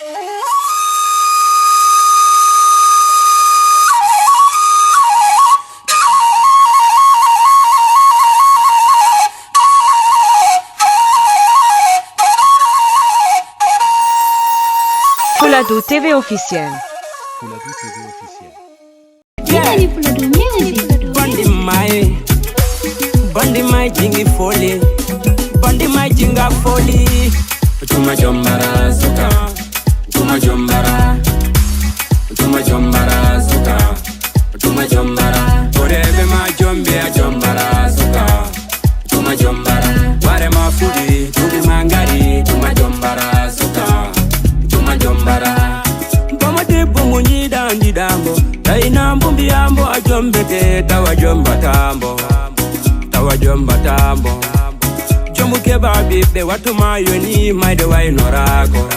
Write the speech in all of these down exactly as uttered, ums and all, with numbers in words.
Fuladu T V officiel. Fuladu T V officiel. Bandi mai, bandi mai jingi foli, bandi mai jinga foli. Tuma jombara suka, tuma jombara, tuma jombara suka, tuma jombara. Orebe ma jombe a jombara suka. Tuma jombara, ware ma fuɗi, duɓi ma ngari, tuma jombara, suka, tuma jombara. Bomo debbo mo nyiɗa njiɗambo, tawi na mbo mbiyambo a jombete, tawa jombatambo, tawa jombatambo. Jombu keɓa ɓiɓɓe, wattu ma yoni, mayde waynorako.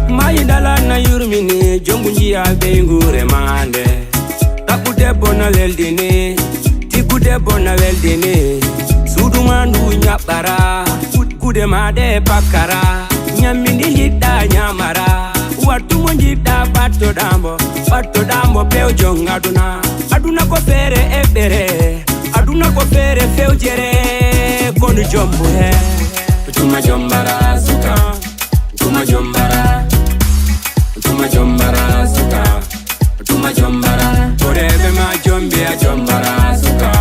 Mayi ndalana yurmini, jombu njiya ɓeynguure mande. Ɗaɓɓu debbo na weldini, tiggu debbo na weldini. Suudu ma ndu ñaɓɓara, kuɗe ma ɗe pakkara. Ñammi ndi njiɗɗa ñamara, wattu mo njiɗɗa ɓattoɗa mbo, ɓattoɗa mbo pew jong aduna. Aduna ko feere eɓɓere, aduna ko feere fewjere, kono jombu he. Tuma jombara suka. Tuma jombara, tuma jombara suka, tuma jombara. Orebe ma jombe a jombara suka,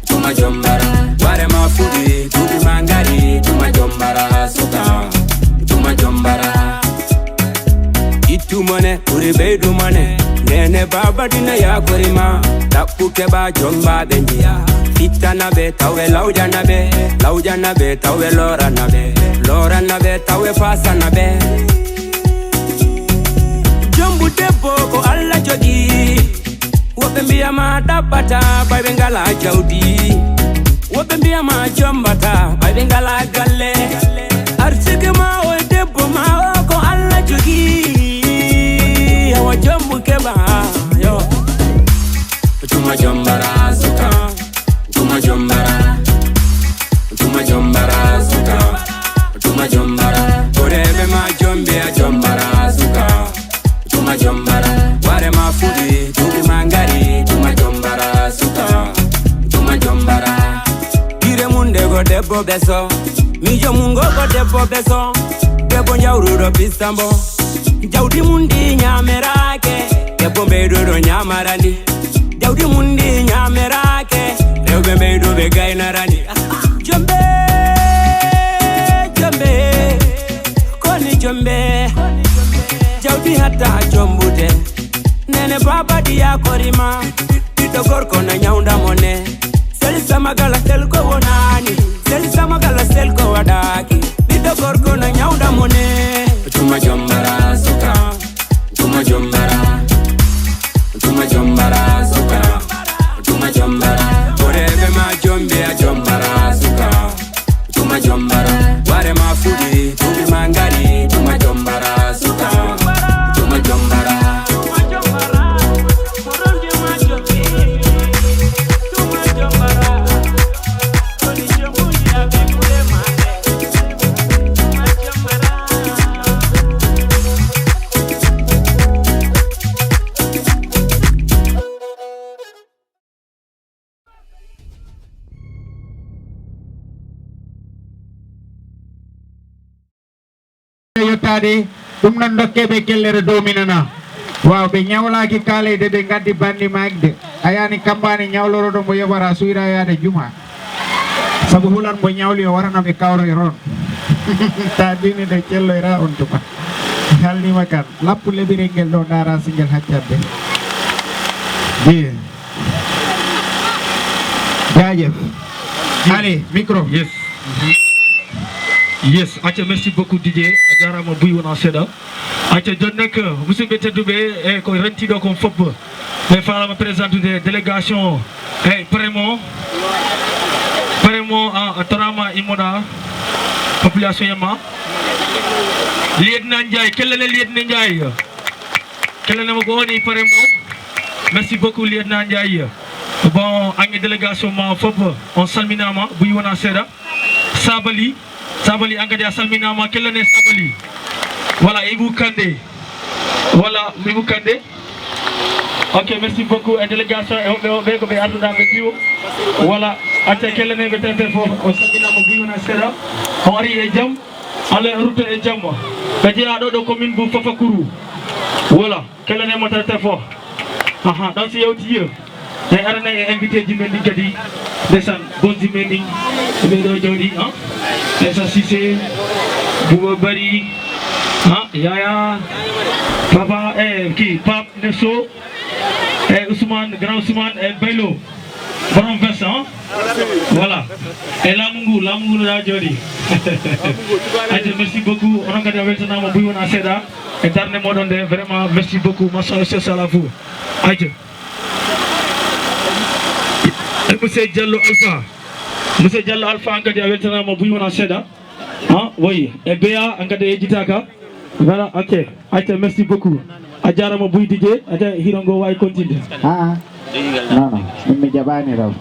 tuma jombara. Ware ma fuɗi, duɓi ma ngari, tuma jombara suka, tuma jombara. Ittu mone, ɓuri ɓeydu mone. Nene baba dina yakori ma, ɗaɓɓu keɓa jombaɓe njiya. Ittana ɓe, tawe lawjana ɓe, lawjana ɓe, tawe lorana ɓe, lorana ɓe, tawe fasana ɓe. Jombu debbo ko Allah jogi. Woɓɓe mbiyama ɗaɓɓata, ɓay ɓe ngala jawdi. Woɓɓe mbiyama jombata, ɓay ɓe ngala galle. Arsike ma o e debbo ma o ko Allah jogi. Yawa jombu keɓa, yo. Tuma jombara suka. Tuma jombara, tuma jombara suka, tuma jombara. Orebe ma jombe a jombara suka, tuma jombara. Ware ma fuɗi, duɓi ma ngari, tuma jombara suka, tuma jombara. Dire munde go debbo ɓeso, mijo mungo go debbo ɓeso. Debbo jawruɗo pista mbo, jawdi mun ndi ñamerake. Debbo mbeyduɗo ñamarandi. Jawdi mun ndi ñamerake, rewɓe mbeyduɓe gaynarani. Jombe, jombe, koni jombe. Jawdi hatta jombude. Nene baba ɗi yakorima. Ɓiɗɗo gorko na ñawda mo ne. Sel sama gala sel ko wonani. Sel sama gala sel ko waɗaki. Ɓiɗɗo gorko na ñawda mo ne. Tuma jombara suka. Tuma jombara, tuma jombara suka, tuma jombara. Orebe ma jombe a jombara suka, tuma jombara. Ware ma fuɗi, duɓi ma ngari, tuma jombara suka, tuma jombara. Yettaade ɗum noon, ndokkee ɓe kellere dominana. Waaw, ɓe ñawlaaki kaaleyde, ɓe ngaddi banndi maakde. A yaani kambaani ñawlorooɗo mbo yoɓara suyra yaade juma. Sabu hulan mbo ñawli o warano ɓe kawro e roon. Ta dini ɗo celloyra on tuma. Halnima kan. Lappu lebirel ngel ɗo ndaara si ngel haccatde. Jee. Jaajëf. Allez, micro. Yes. Yes, acca, merci beaucoup, Didier. A jaaraama buy wonaa seeɗa. Acca, jooni nak, musidɓe tedduɓe, e ko renti ɗo kon fof. Ɓe faalama présentude délégation, e paremo. Paremo, a, a torama, immoɗa, population yamma. Lieutenant Ndiaye, kellene Lieutenant Ndiaye. Kellanema ko on e paremo. Merci beaucoup, Lieutenant Ndiaye. Bon, an e délégation ma fof, on salminama, buy wonaa seeɗa. Sabali, Sabali, an kadi a salminama, kellane Sabali. Voilà, Ibou Kandé. Voilà, Ibou Kandé. Ok, merci beaucoup. E délégation e woɓɓe woɓɓe ko ɓe arduɗa ɓe piwo. Voilà, acca kelleneɓe tete fof. On salminama buy wona seeɗa. On ari e jam. Allah rutto e jam. Ɓe jeeya ɗo ɗo commune bu Fafakuru. Voilà, kellenemo tete fof. Aha, ɗon si yewti yo. E arana e invité ji men ɗin kadi. Ndesan, bonji men ɗin. Ɓe ɗo jooɗi, hein? Esa Cissé, Bouba Bari, hein? Yaya, Papa, eh, ki, Pape Nesso, eh, Ousmane, grand Ousmane, eh, Baylo. Borom veste, hein? Voilà. E laamu ngu, laamu ngu no ɗa jooɗi. Ayca, merci beaucoup. Onon kadi a weltanama buy wona seeɗa. E darnde moɗon nde, vraiment, merci beaucoup. Massa spécial à vous. Ayca. E Monsieur Diallo Alpha. Monsieur Diallo Alpha, an kadi a weltanama buy wona seeɗa. Ha, woyi. E Beya, an kadi a yejjitaka. Voilà, ok. Ayca, merci beaucoup. A jarama buy Didier. Ayca, hiɗo ngo wawi continde. Ah, ah. Non, non. Min mi jaɓani raw.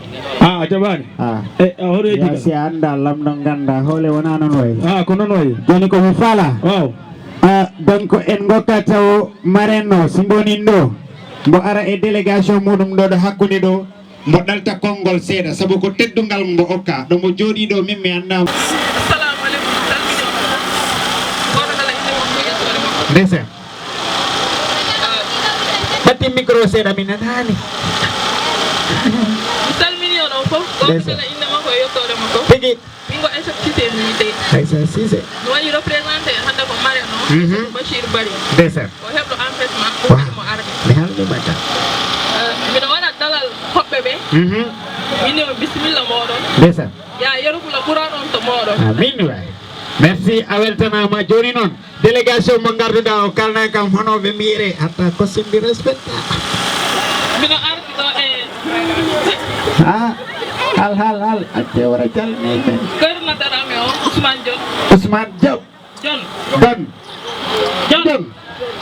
Ah, a jaɓani? Ah. E, a hoto e Ya digal. Si a anda lamɗo ganda, hoole wona non wayi. Ah, ko non wayi. Joni ko mi fala. Waaw. Ah, donc en gokka taw marenno, si mbonin ɗo. Mbo ara e délégation muɗum ɗo, ɗo hakkunde ɗo. Mbo ɗalta konngol seeɗa, sabu ko teddungal mbo okka. Ɗo mbo jooɗii ɗo, min mi anndaama. Assalamu aleykum, mi salmini on fof. Gooto kala innde makko e yettoode makko. Ndeysaan. Ɓatti micro seeɗa, mi nanaani. Mi salmini onon fof, gooto Ndeysaan. Kala innde makko e yettoode makko. Tigi. Min ko Aissata Cissé mi wiyetee. Aissata Cissé. Mi waɗi représenté hannde ko marraine o, Mhm. Bachir Bari. Ndeysaan. O heɓɗo empêchement, ko Waaw. Mo arde. Mi halli batta. Eh, mbiɗo waɗa dalal hoɓɓe ɓe. Mhm. Min o bisimilla mooɗon. Ndeysaan. Ya yeru kula ɓuran on to mooɗon. Amin waay. Merci, a weltanaama. Jooni noon, délégation mo ngarduɗaa o, kalna kam hono ɓe mbiyere, hatta ko simbi respecta. Mino ardi ɗo e Ah, hal, hal, hal. Acce wara calmi men. Kër Madarame o, Ousmane Diop. Ousmane Diop. John. Don. John. Don.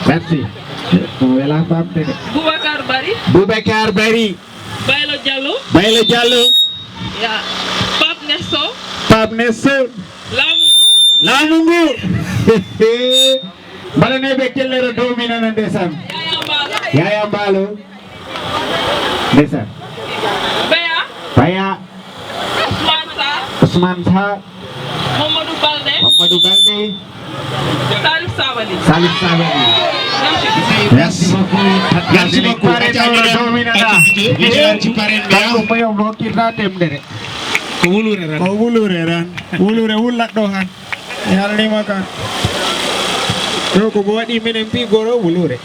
Merci. Mo wela famde de. Boubacar Bari. Boubacar Bari. Baylo Diallo. Baylo Diallo. Ya. Pape Nesso. Pape Nesso. Laamu. Laamu ngu. Mbaɗaneeɓe kellere dow mi nana ndesan. Yaya Mbaalo. Yaya Mbaalo. Ndesan. Beya. Baya. Ousmane Sarr. Ousmane Sarr. Mamadou Balde. Mamadou Balde. Salif Sabali. Salif Sabali. Merci. Merci beaucoup. Merci beaucoup. Acca, ñu dem. Acca, ñu dem ci parrain bi, ah. Ko moyo mo kirna temdere. Ko wulure ran. Ko wulure ran. Wulure wulat ɗo han. Mi halnima kan. Ɗo ko mo waɗi minen pi goro wulure.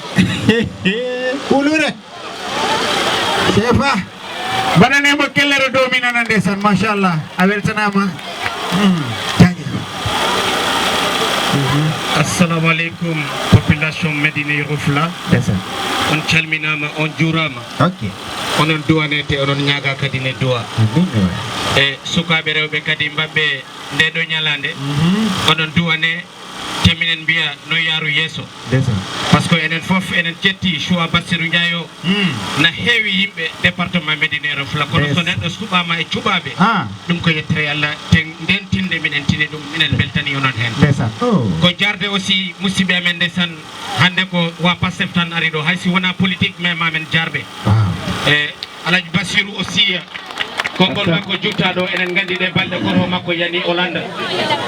Wulure. Sefa. Mbaɗanee mo kellere dow mi nana ndesan, machallah. A weltanaama. Hmm, jaajëf. Mhm. Assalamu aleykum, population Médina Yoro Foulah. Ndesan. On calminaama, on juuraama. Ok. Onon duwane te onon ñaaga kadi ne duwa. Amin waay. E sukaaɓe rewɓe kadi mbaɓɓe nde ɗo ñalaande. Mhm. Onon duwane te minen mbiya no yaaru yeeso. Ndesan. Par ce que enen fof enen cetti choix Bassirou Ndiaye o. Hmm. Na heewi yimɓe département Médina Yoro Foulah, kono Yes. So neɗɗo suɓaama e cuɓaaɓe, Ah. Ɗum ko yettere Allah, te nden tinde minen tini ɗum, minen mbeltani onon heen. Ndesan. Oh. Ko jarde aussi musidɓe amen ndesan, hannde ko wa Pastef tan ari ɗo, hay si wonaa politique, mais ma men jarɓe. Wow. E Alhaji Bassirou aussi, konngol Acca. Makko juttaa ɗo, enen nganndi ɗe balɗe goto makko yani Hollande.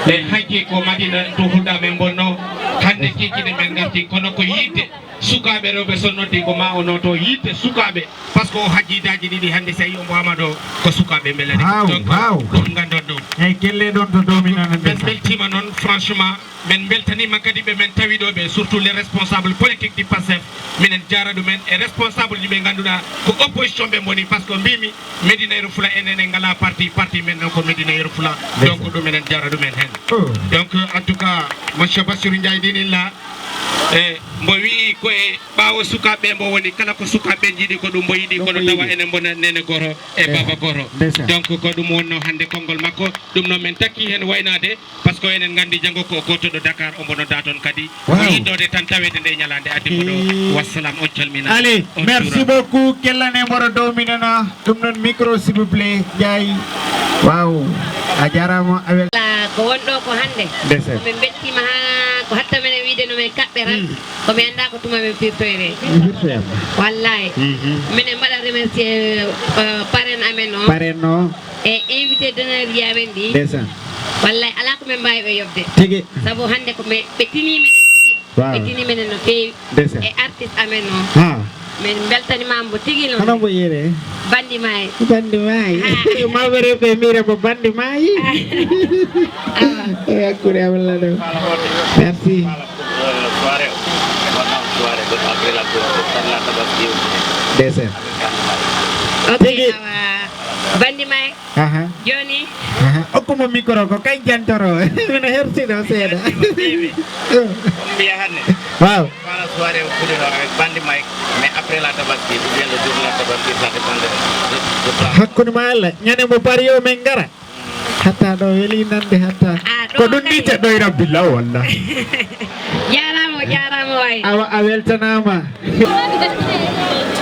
E hanki ko Madina to hulɗa men bonno, hannde kikiɗe men ngarti, kono ko yiɗde sukaaɓe rewɓe so noddi ko ma o noto yiɗde sukaaɓe, par ce que o hajji daaji ɗiɗi hannde si a yi omo ama ɗo ko sukaaɓe mbelani. Waaw, Donc, waaw. Ɗum nganndon ɗum. Eyi, kelle ɗon to dow mi nana Men ndesan. Mbeltiima noon, franchement, men mbeltaniima kadi ɓe men tawi ɗo ɓe, surtout les responsables politiques du Pastef. Minen jaara ɗumen e responsable ji ɓe ngannduɗaa ko opposition ɓe mboni, par ce que mbimi Médina Yoro Foulah enen en ngala parti, parti men noon ko Médina Yoro Foulah. Ndesan. Donc ɗum enen jaara ɗumen heen. Oh. Donc, en tout cas, monsieur Bassirou Ndiaye Dinilla, e mbo wi'i ko e ɓaawo sukaaɓe mbo woni, kala ko sukaaɓe njiɗi ko ɗum mbo yiɗi, Ɗum kono mbo tawa yiɗi. Enen mbo nene goto e Ndesan. Baba goto. Ndesan. Donc ko ɗum wonno hannde konngol makko, ɗum noon men takki heen waynaade, par ce que enen nganndi janngo ko gooto ɗo Dakar, ombo nodda toon kadi. Wow. Ko yiɗnoode tan taweede nde ñalaande addi ko ɗo. Ee. Wassalam, on calmina. Allez, on merci juura. Beaucoup, kellane mboɗo dow mi nana, ɗum noon micro, s'il vous plaît, Ndiaye. Waaw, a jaaraama, a wel- Ala ko won ɗo ko hannde. Ndesan. Ko min mbettiima haa ko hatta men e Ide no men kaɓɓe tan, ko mi anndaa ko tuma men firtoyre. Mi firtoyam. Wallahi. Mhm. Minen mbaɗa remercier, euh, parrain amen o. Parrain o. E invité d'honneur ji amen ɗi. Ndeysaan. Wallahi, alaa ko men mbaawi ɓe yoɓde. Tigi. Sabu hannde ko ɓe, ɓe tinii minen tigi. Waaw. Ɓe tinii minen no feewi. Ndeysaan. E artiste amen o. Ha. Min mbeltaniima mo tigi noon. Hono mbo yiyre? Bandi maayi. Bandi maayi. Ah. Mawɓe rewɓe miire mo bandi maayi. Awa. E hakkunde am la ɗo. Merci. Soirée o. Wonno soirée ɗo après la cour, pour la tabaski. Ndeysaan. Ok, tigi. Awa. Bandi maayi. Aha. Jooni. Aha. Okku mo micro ko kay jantoro. Mino hertino seeɗa. Mbiya hannde. Waaw. Wala soirée o fuɗɗino avec Bandi Mike, mais après la tabaski, ou bien le jour de la tabaski, ça dépend de, de, de plan. Hakkunde ma Allah, ñande mo pari yo men ngara. Hatta ɗo weli nande hatta. Ah, ɗo ko ɗum ni kay. Jeɗɗo e Rabbi law walla. Jaaraama, jaaraama waay. Awa a weltanaama.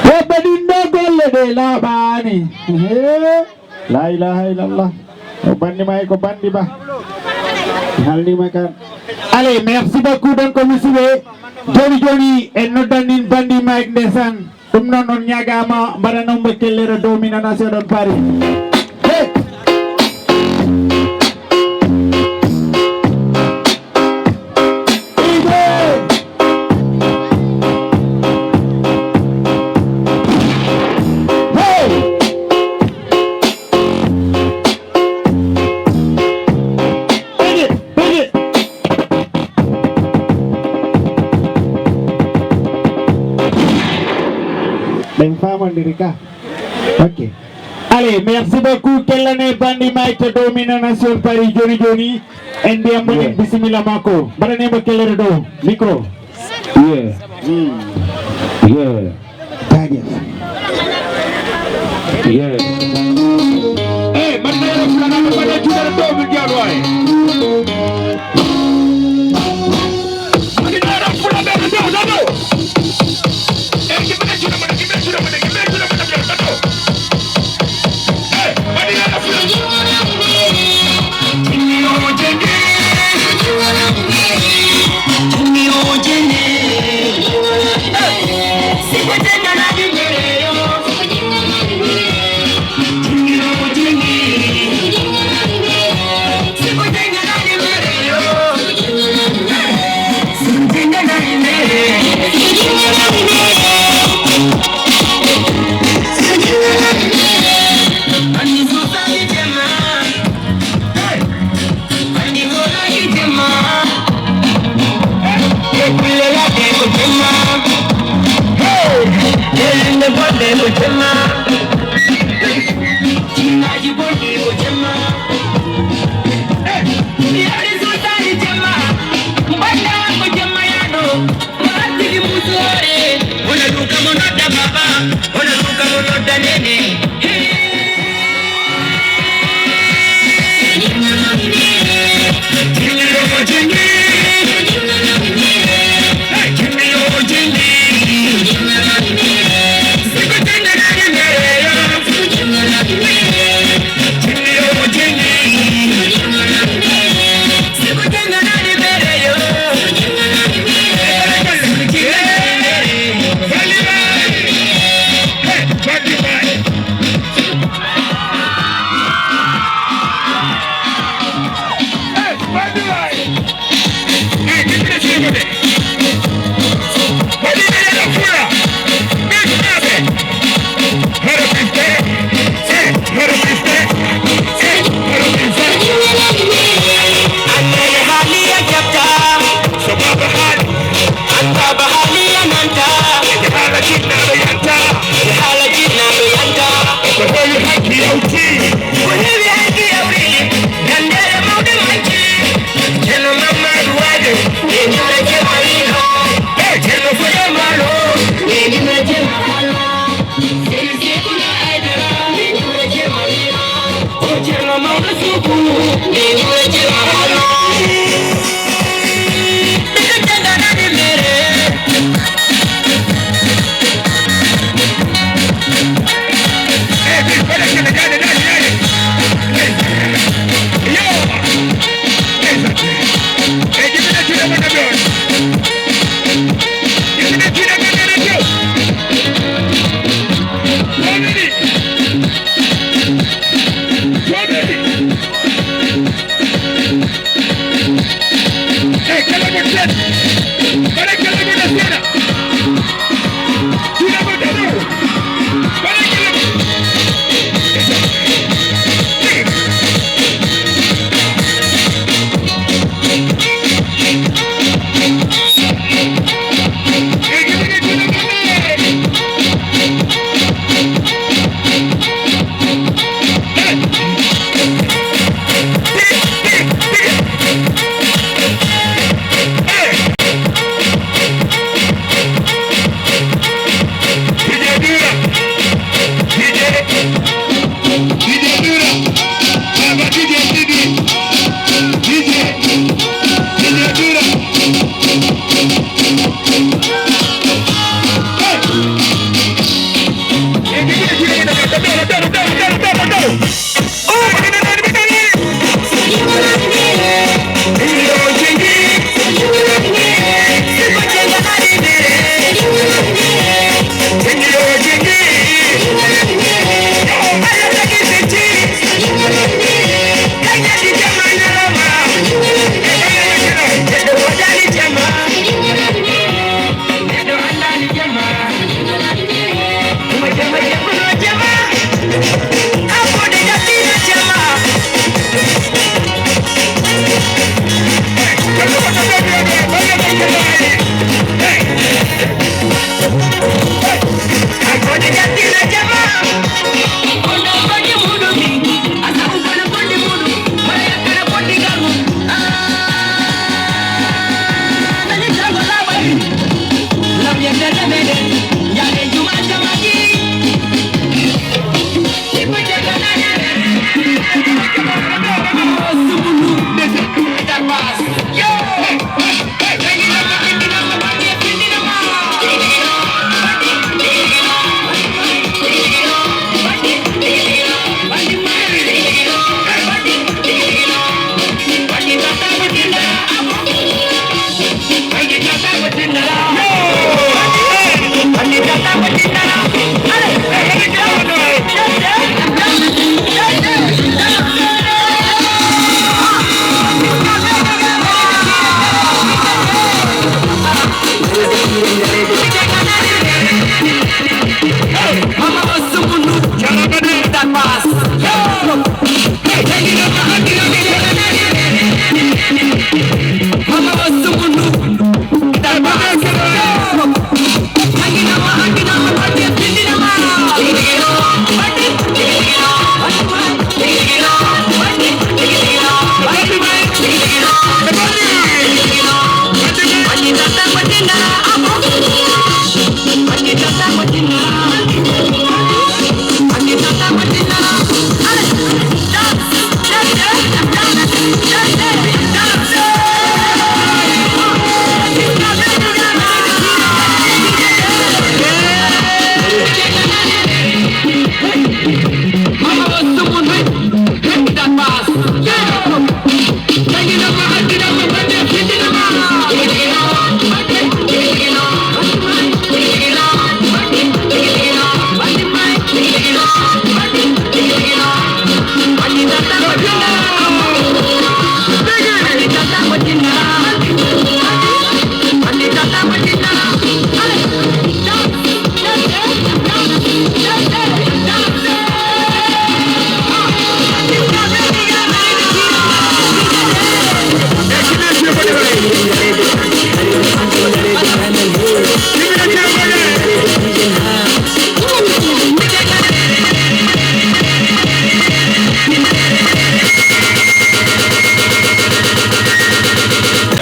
Woɓɓe ɗin ɗo golle ɗe laaɓaani. He. La ilaha illallah. O bandi may ko bandi ba. Mi halnima kan. Allez, merci beaucoup. Donc, musidɓe, joni joni en noddan ɗin Bandi Mike ndesan. Ɗum noon on ñaagaama mbaɗanon mo kellere dow mi nana si oɗon paari. Hey! Ɓen faamondiri ka. Ok. Allez, merci beaucoup. Kellane Bandi Mike to dow mi nana sur Paris joni joni. En mbiyam mo ni bisimilla makko. Mbaɗanimo kellere dow micro. Yeah. Mm. Yeah. Jaajëf. Yeah. Eh, man na yoro fula na ko na tudara dow mi jalo ay.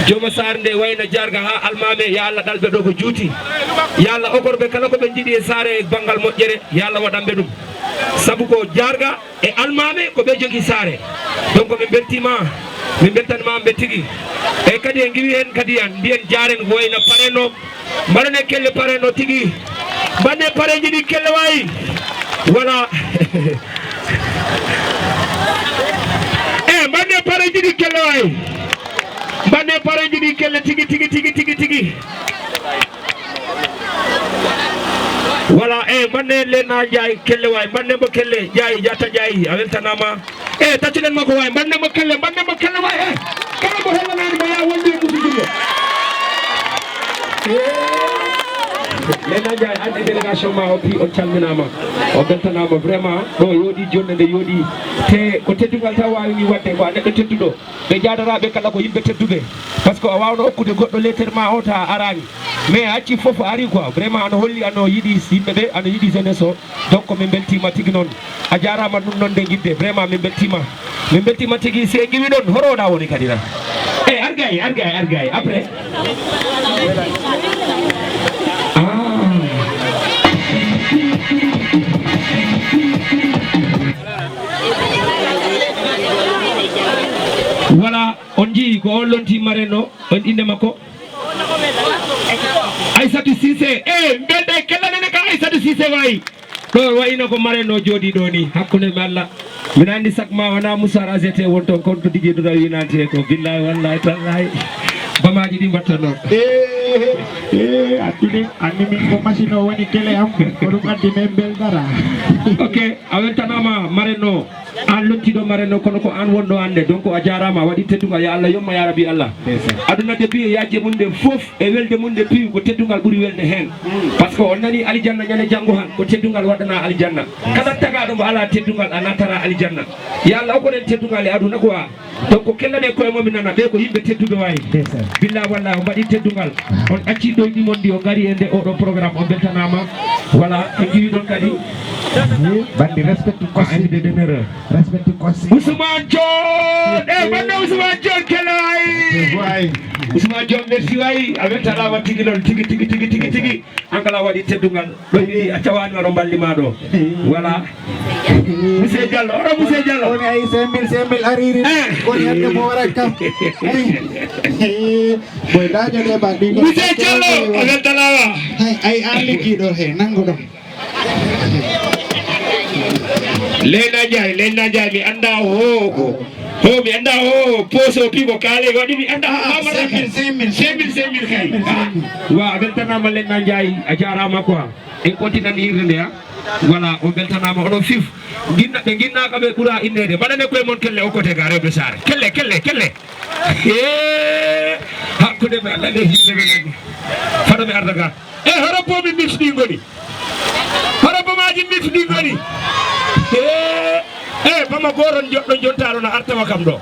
Jooma saare nde wayno Jarga haa Almaame, yo Allah ɗalɓe ɗo ko juuti. Yo Allah okorɓe kala ko ɓe njiɗi e saare e banngal moƴƴere, yo Allah waɗanɓe ɗum. Sabu ko Jarga e Almaame ko ɓe jogii saare. Donc min mbeltiima, min mbeltaniima ɓe tigi. E kadi en ngiwi heen kadi en mbiyen jaaren ko wayno pareno. Mbaɗane kelle pareno tigi. Mbaɗane pareeji ɗi kelle wayi. Voilà. E mbaɗane pareeji ɗi kelle wayi. Mbaɗane pareeji ɗi kelle tigi, tigi, tigi, tigi, tigi. Voilà, e mbaɗane Lena Ndiaye kelle wayi. Mbaɗane mo kelle Ndiaye, Diatta Ndiaye, a weltanaama. E taccuɗen mo ko wayi. Mbaɗane mo kelle, mbaɗane mo kelle wayi. E kala mo hellanaani mo, yaa wondu e musu jungo. Lena Ndiaye, an e délégation ma o, pi on calminaama. O beltanaama vraiment. Ɗo yooɗi, jonde nde yooɗi. Te ko teddungal tan waawi ni waɗde, ko a neɗɗo tedduɗo. Ɓe jaadaraaɓe kala ko yimɓe tedduɓe. Par ce que a waawno okkude goɗɗo lettre ma o ta a araani. Mais a acci fof a ari quoi. Vraiment ano holli ano yiɗi yimɓe ɓe, ano yiɗi jeunesse o. Donc min mbeltiima tigi noon. A jaaraama ɗum noon nde njiɗde. Vraiment min mbeltiima. Min mbeltiima tigi. Si en ngiwi ɗoon, horo oɗa woni kadi na? E argay, argay, argay. Après. Ah. Voilà, on njii ko on lonti marraine o, on innde makko? Aissatou Cissé. E mbelɗe kella nene ka Aissatou Cissé wayi. Ɗo wayino ko marraine o jooɗi ɗo ni, hakkunde mi Allah. Mbiɗa anndi sak ma wona Moussa Razete won toon, kon to Didier Doura winante ko. Billahi wallahi tallahi. Bamaaji ɗi mbattanoo. E, e, addude, anndi min ko machine o woni kele am, ko ɗum addi min beldara. Ok, a weltanaama marraine o. An lottiɗo marraine o, kono ko an wonɗo annde. Donc a jaaraama, a waɗi teddungal. Ya Allah yomma ya Rabbi Allah. Ndeysaan. Aduna de piye yajje mum ɗe fof e welde mum ɗe piwi ko teddungal ɓuri welde heen. Mm. Par ce que on nani aljanna ñande janngo han, ko teddungal waɗana aljanna. Kala tagaaɗo mo alaa teddungal a naatara aljanna. Ya Allah okkoɗen teddungal e aduna quoi. Donc ko kella ɗe koye momi nana, ɓe ko yimɓe tedduɓe wayi. Ndeysaan. Billa walla o mbaɗi teddungal. On acci ɗoyɗi mon ɗi o ngari e nde oɗo programme, on beltanaama. Voilà, en iwi ɗon kadi. Bandi respect to a invité d'honneur. Respect to Kosi. Ousmane John, e bande Ousmane John kella wayi. Wayi. Ousmane Diom, merci waay, a weltanaama tigi noon, tigi, tigi, tigi, tigi, tigi. An kala waɗi teddungal, ɗo wi'i a tawaani oɗo mballi ma ɗo. Voilà. Monsieur Diallo, oɗo Monsieur Diallo. Woni ay cinq mille, cinq mille ariri. Eh. Woni hannde mo warat kam. Ay. Boy, daño de ba ɗi. Monsieur Diallo, a weltanaama. Hay, ay an liggiɗo he, nango ɗo. Leyna Njaay, Leyna Njaay, mi annda ho ko. Ho, mi annda ho, poso pibo kaale waɗi, mi annda ho. Ah, Mamara cinq mille, cinq mille. Cinq mille, cinq mille kay. Cinq mille, cinq mille. Ah. Wa, a weltanaama Leyna Njaay, a jaaraama quoi. En continuani yirde nde, ha. Voilà, on weltanaama, oɗon fif. Ginna-, ɓe ginnaaka ɓe ɓura inneede. Mbaɗane koye mon kelle o kote ga, rewɓe saare. Kelle, kelle, kelle. Hee, hakkunde mi Allah nde yimɓe ɓe nani. Fano mi arda ga. E hoto boomi mifɗi ngoni. Hoto bomaaji mifɗi ngoni. Hee, e bama gooron joɗɗo jontaaro na artawa kam ɗo.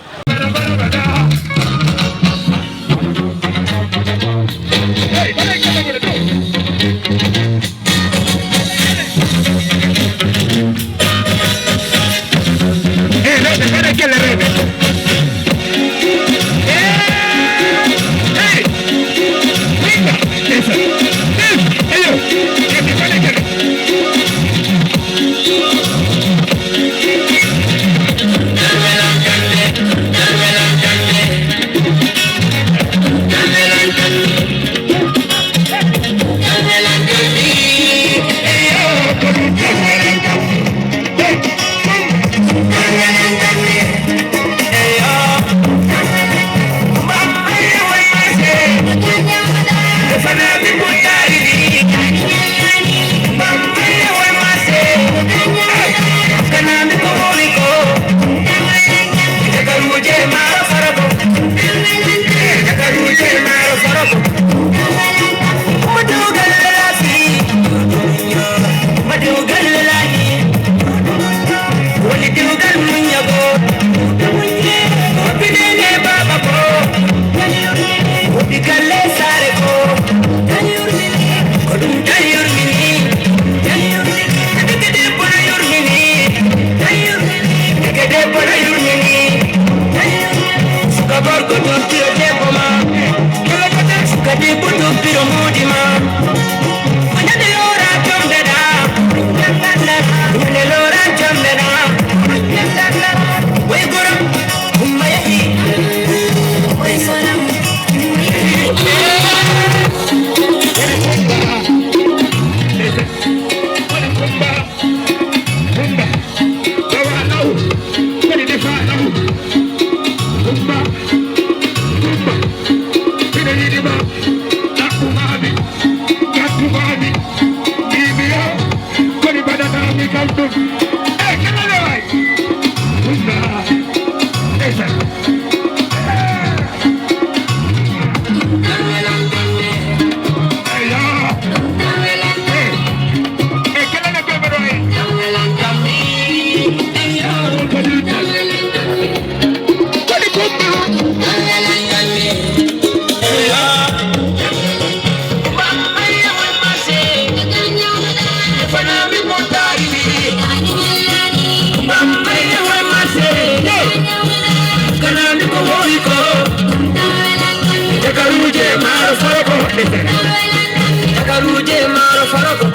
Hey, rewɓe, mbaɗa kelle rewɓe. Hey! Hey! Winga! Ndeysaan. Hey! Eyo! Rewɓe, mbaɗa kelle. Suka gorko, tottiro debbo ma. Suka debbo, tottiro moodi ma. Ñande loora jombeɗa. Ñande loora jombeɗa. Way goro, umma yahi. Way sonam. Kumba, Kumba, ɗawa law, kadi defa law. Kumba, Kumba, miɗo yiɗi ma, ɗaɓɓu mami, ɗaɓɓu mami, mbimi yo, kadi mbaɗata mi kam ɗum. E kala leway, Kumba, ndeysaan. Takaruje maro farko. Takaruje maro farko.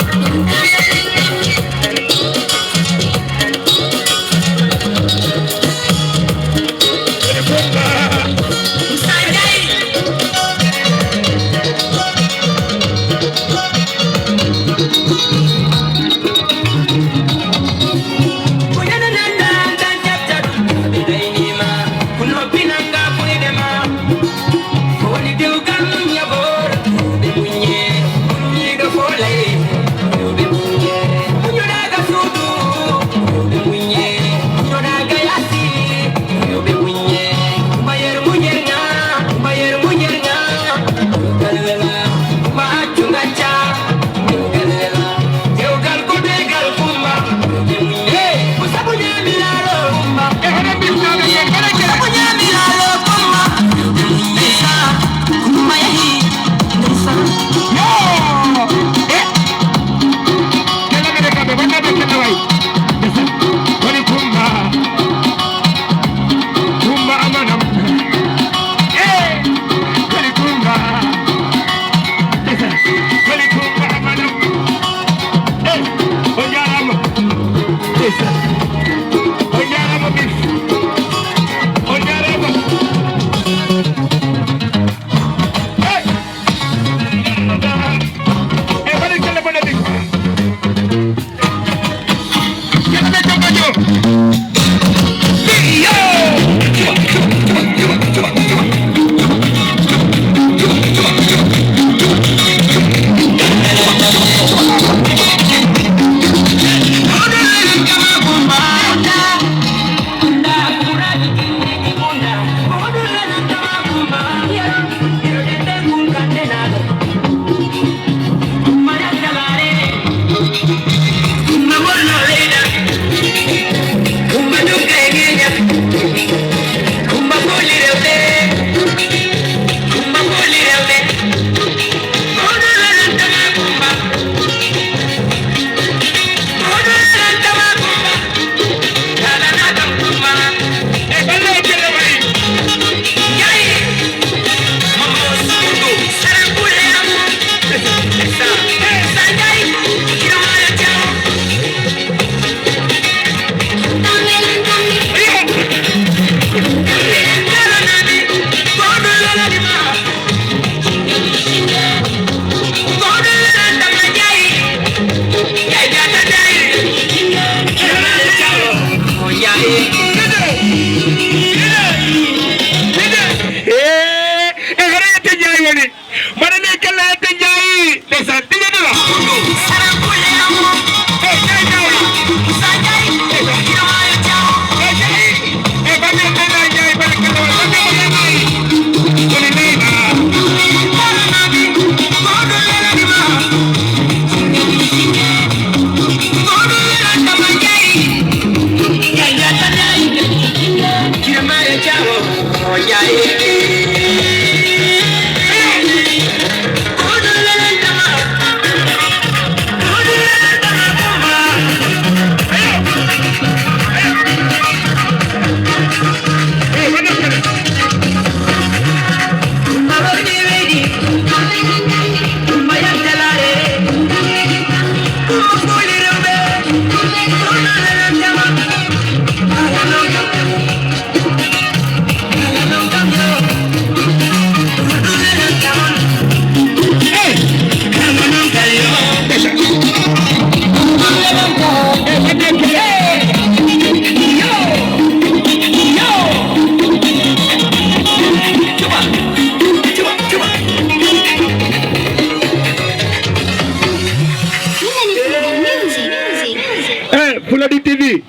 Fuladu T V.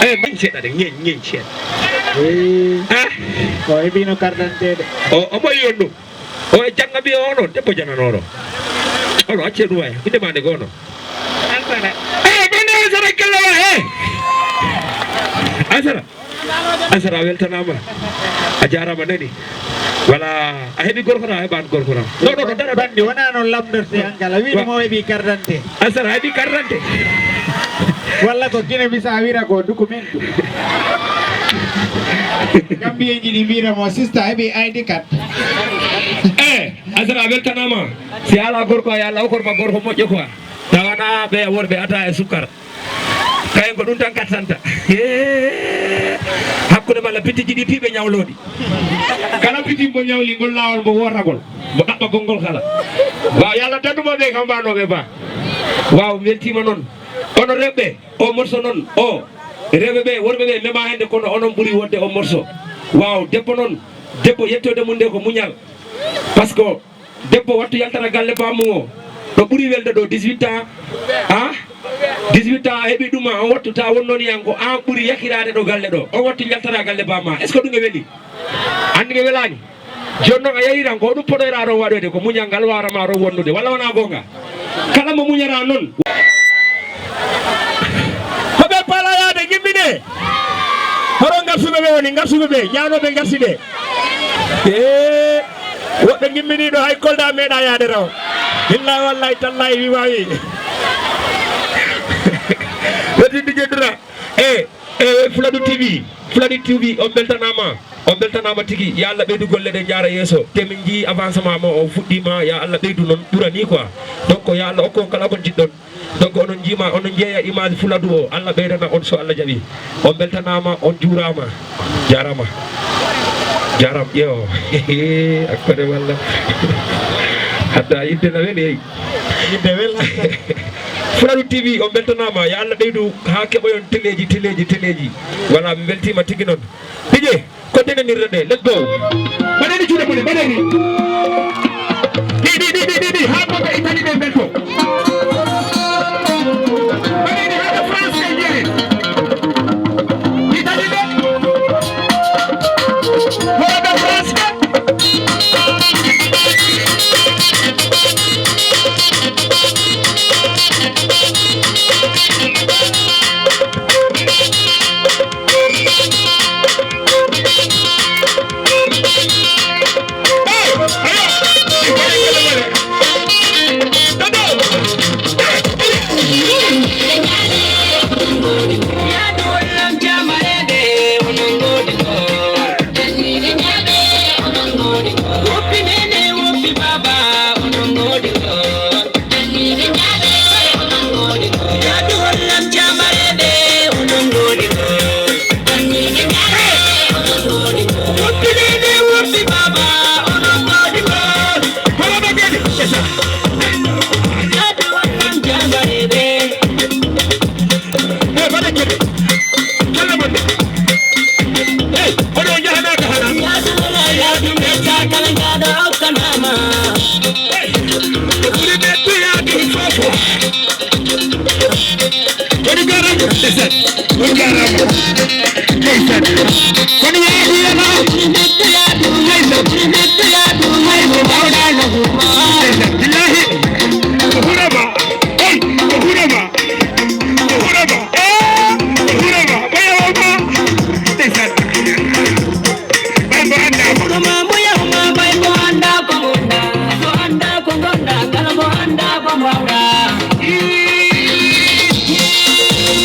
Eh, min seeɗa de, ñeñ, ñeñ seeɗa. Eh, ah, ko heɓino carte d'identité de. O, omo yiyon ɗum. O e jannga mbiya o ɗon, debbo jananooɗo. Oɗo acce ɗum waya, inde maa nde goono. Asara. Eh, min Asara Kellawa, eh. Asara. Asara, a weltanaama. A jaaraama nani. Wala, a heɓi gorko na, a heɓaani gorko na. Non, non, non, dara. Bandi, wona noon lamndorte an kala. Wiide mo o heɓi carte d'identité. Asara, a heɓi carte d'identité. Walla ko Guinée Bissau wira ko document. Gambiyeeji ɗi mbiyata mo, sista, a heɓi I D card. Eh, Asara, a weltanaama. Si a alaa gorko, a alaa gorko, gorko moƴƴo quoi. Tawana ɓe worɓe ata e sukkar. Kayen ko ɗum tan kattanta. Hee. Hakkunde malla pitiji ɗi piiɓe ñawlooɗi. Kala piti mbo ñawli ngol laawol mbo wootagol. Mbo ɗaɓɓa gonngol kala. Waaw, yo Allah dandu mo ɓe kam mbaanooɓe ba. Waaw, weltiima noon. Onon rewɓe, o morso noon, o. Rewɓe ɓe, worɓe ɓe, mema hende kono onon ɓuri wonde o morso. Waaw, debbo noon, debbo yettoode mum nde ko muñal. Parce que debbo wattu yaltara galle baamu o. Ɗo ɓuri welde ɗo, dix-huit ans. Ah? Dix-huit ans a heɓi ɗum, a on wattu ta won noon yan ko an ɓuri yakiraade ɗo galle ɗo. On wattu yaltara galle baamu ma. Est-ce que ɗum e weli? Anndi nge welaani. Jooni noon a yahiran ko ɗum poɗoyra ɗon waɗoyde, ko muñal ngal waawra ma ɗon wonnude. Walla wonaa goonga? Kala mo muñaraa noon. Ko ɓe paala yaade, ñimmine. Hoto ngarsuɓe ɓe woni, ngarsuɓe ɓe, ñaanooɓe ngarsi ɓe. Ee, woɓɓe ngimminii ɗo hay Kolda meeɗaa yaade raw. Billahi wallahi tallahi mi waawi. Weddindi jeddura. E, e Fuladu T V, Fuladu T V, on mbeltanaama. On mbeltanaama tigi. Ya Allah ɓeydu golle ɗe njaara yeeso. Te min njii avancement mo o fuɗɗiima. Ya Allah ɓeydu noon ɓura ni quoi. Donc ya Allah okku on kala ko njiɗɗon. Donc onon njiima, onon njeeya image Fuladu o, Allah ɓeydana on so Allah jaɓi. On mbeltanaama, on njuuraama. Jaaraama. Jaaraama, ƴeewo. Hakkunde walla. Hadda yidde na weli, ey. Yidde wel. Fuladu T V, on mbeltanaama. Ya Allah ɓeydu haa keɓoyon teleeji, teleeji, teleeji. Voilà, mi weltiima tigi noon. Tigi. Ko denenirde nde, let's go. Mbaɗeni juuɗe mum, mbaɗeni. Ɗi, ɗi, ɗi, ɗi, ɗi, ɗi, haa ko ɓe Italie ɓe mbelto. Mbaɗeni haa ɓe France ɓe njeyen. Italie ɓe. Hono ɓe France ɓe. Hey, oɗo jahanaaka hana. Yaadu wala yaadu mbecca kala njaɗo okkanama. Hey, ko ɓuri ɓe duyaaki fofo. Kono garama, ndeysaan. Kono garama. Ndeysaan. Kono yaadu yana. Ndeysaan. Billahi. Ko hurama. Hey, ko hurama. Ko hurama. Eh, ko hurama. Ko yawama. Ndeysaan. Ɓay mo annda ko. Ko hurama mo yawma, ɓay mo annda ko ngonda. Ko annda ko ngonda, kala mo annda ko mawɗa.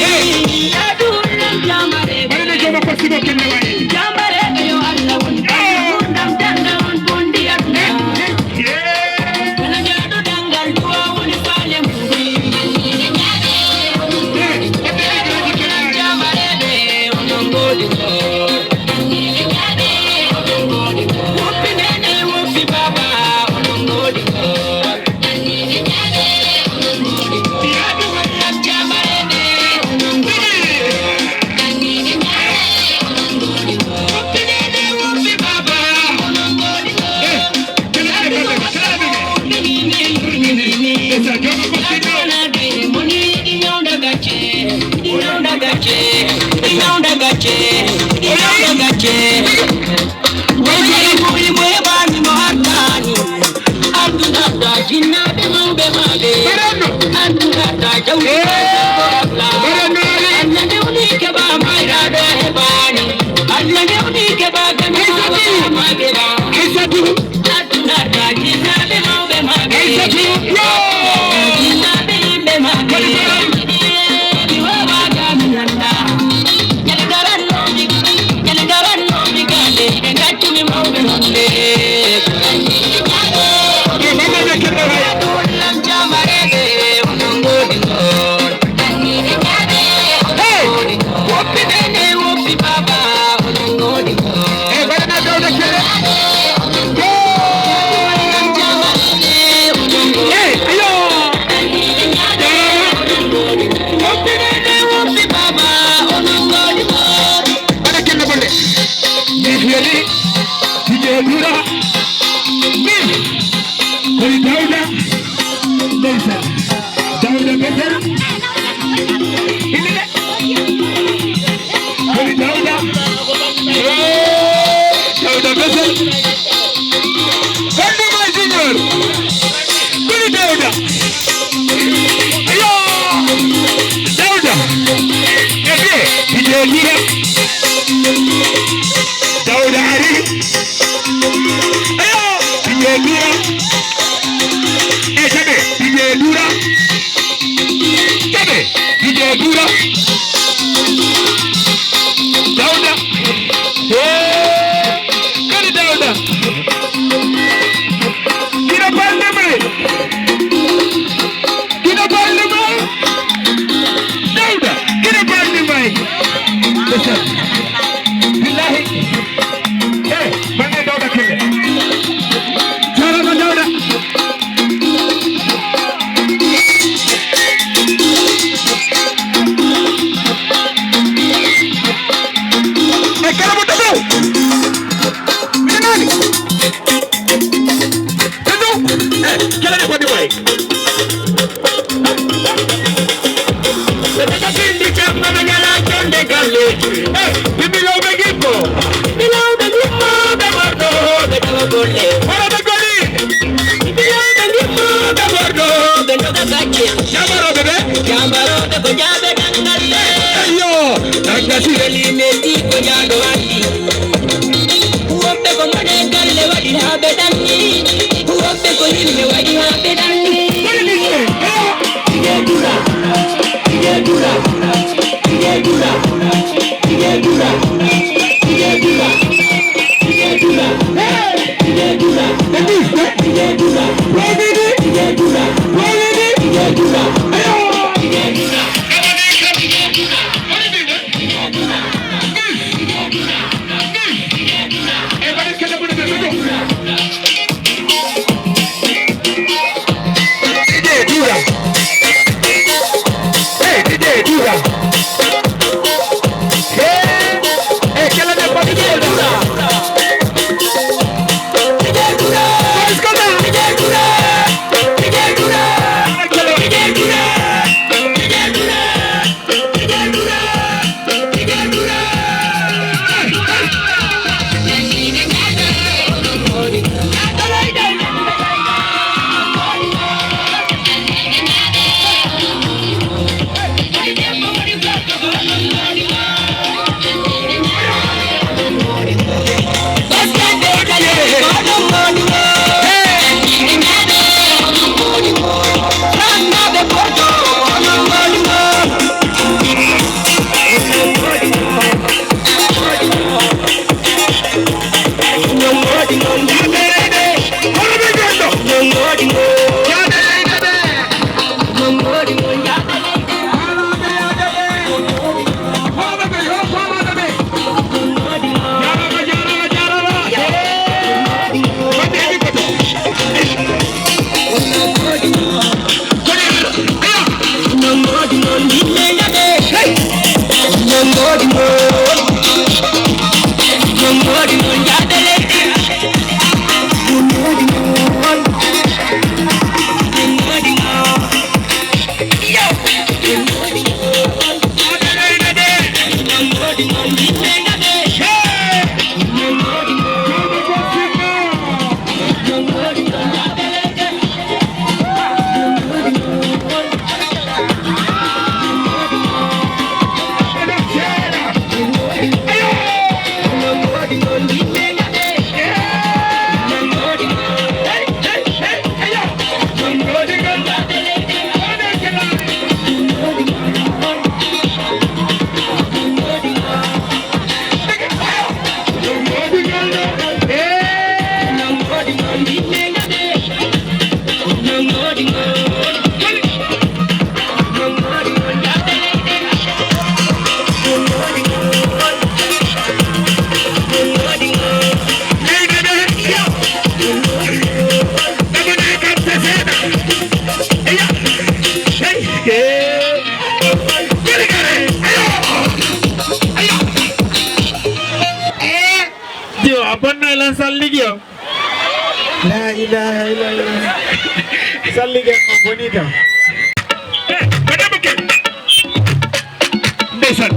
Hey. Yaadu hulnan jamare. Mbaɗen e jooma ko sigo kenne wayi. Jamare yo Allah won. Hey. Gurdam danda on bondi aduna. Hey. Kala njaɗo dangal duwa woni faale mum. Jamareɓe, onon ngoodi ko. Woppi nene, woppi baba, onon ngoodi ko. Yaadu wallam jamareɓe, onon ngoodi ko. Mawɓe maɓɓe. Mbaɗanno. Aduna ta jawdi. Eh. Mbaɗanno ari. Allah newni keɓa mayraɗo heɓani. Allah newni keɓa gana. Aysatu. Maɓɓe ba. Aysatu. Aduna ta jinnaɓe mawɓe maɓɓe. Aysatu. Yo. Jinnaɓe yimɓe maɓɓe. Kadi mbaɗan. Jehovah gami nanda. Ñande garanno mi, ñande garanno mi galle, ɓe gaccumi mawɓe maɓɓe. E mama ɓe keɓɓe hay. Ɗum lam jamareɓe, onon ngoodi ngol. Hey! Woppi ɓe ne, woppi baba, onon ngoodi ngol. E mbaɗana Dawda Kelle. Hey! Hey, ayo! Jarama. Woppi ɓe ne, woppi baba, onon ngoodi ngol. Mbaɗa kelle bonde. Min fiyani, Tijjee Duura. Min, koye Dawda. Ndeysaan. Dawda Besel. Inde de. Koye Dawda. Eh, Dawda Besel. Fanduma Junior. Koye Dawda. Ayo! Dawda. E ɓe, Tijjee Duura. Dawda ari. Ayo! Tijjee Duura. E jaɓe, Tijjee Duura. Jaɓe, Tijjee Duura. Dawda. Hee! Kadi Dawda. Kino balɗe may. Kino balɗe may. Dawda, kino balɗe may. Ndeysaan. Billahi. Eh, bange Dawda Kelle. Jarama Dawda. E kala mo dogo. Minani. Dogo. Eh, kala de fadi boy. Ɓe daga bindi jamma ɓe ñala jonde galle. Eh, ɓe bilawɓe gimmo. Bilawɓe gimmo ɓe ɓorno ɓe tawa golle. Wara ɓe goli. Bilawɓe gimmo ɓe ɓorno ɓe doga gacce. Jambaroɓe ɓe. Jambaroɓe ko jaaɓe dangal le. Eyo, dangasi. Weli metti ko jaaɗo andi. Woɓɓe ko mone galle waɗi haa ɓe ɗanni. Woɓɓe ko yimɓe waɗi haa ɓe ɗanni. Weli metti. Eyo. Ige dura, ige dura, ige dura, ige dura, ige dura, ige dura, ige dura, ige dura, ige dura, ige dura, ayo, ige dura. Yo, a bonnay lan salligi o. La ilaha illallah. Salligi o boni kam. Eh, madame Ken. Ndeysaan.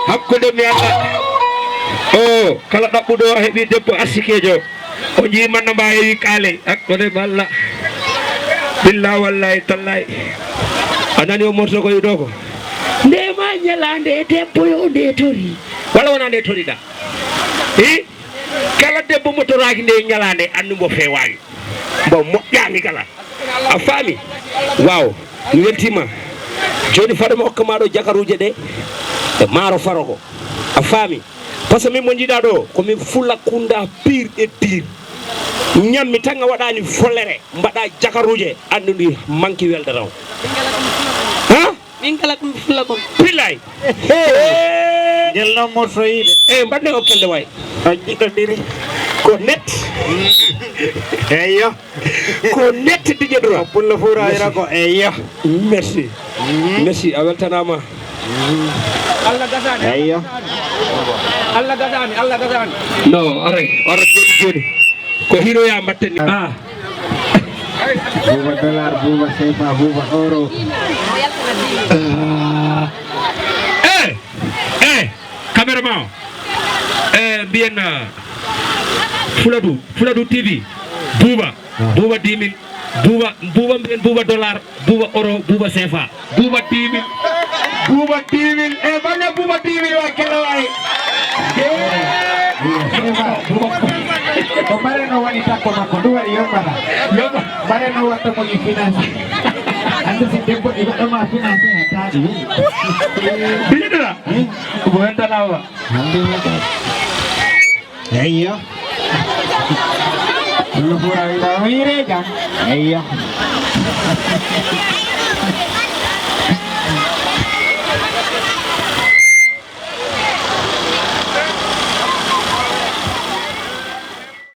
Hakkunde mi Allah. O, kala ɗaɓɓuɗo o heɓi debbo arsikeejo. O jii manno mba heewi kaale. Hakkunde mi Allah. Billa wallahi tallahi. A nani o morso ko yiɗo ko? Nde ma ñalaande e debbo yo nde tori. Wala wona nde toriɗa. Hi? Kala debbo mo toraaki nde ñalaande, anndu mbo feewaani. Mbo moƴƴaani kala. A faami? Waaw, mi weltiima. Jooni fadama hokka maa ɗo jakaruuje ɗe e maaro faro ko. A faami? Parce que min mo njiɗa ɗo, ko min fula kunda pire et dire. Ñammi tan a waɗaani folere, mbaɗa jakaruuje, anndu ndi manki welde taw. Ha? Min kala ko mi fulla kon. Pillay. Ngel noon morsoyiide. E mbaɗne o kelle way. A jiɗɗodiri. Ko net. Eyyo. Ko net diƴe dura. Pullo fuura ira ko eyyo. Merci. Merci, a weltanaama. Allah gasani. Eyyo. Allah gasani, Allah gasani. No, aray, aray, joni, joni. Ko hiroya mbatten ni. Ah. Buuba dollar, buuba sefa, buuba euro. Ah. Eh, eh, cameraman. Eh, mbiyen, ah, Fuladu, Fuladu T V. Buuba, buuba dix mille. Buuba, buuba mbiyen buuba dollar, buuba euro, buuba sefa. Buuba dix mille. Buuba dix mille. E, mbaɗa buuba dix mille waay, kala waay. Ko mbareno woni takko makko, ɗum waɗi yombata. Yomba. Mbareno watta mo i finance. Ande si debbo e goɗɗo ma finance, taati. Biɗa. Ko wentanawa. Eyyo. No fura wiɗa wire jam. Eyyo.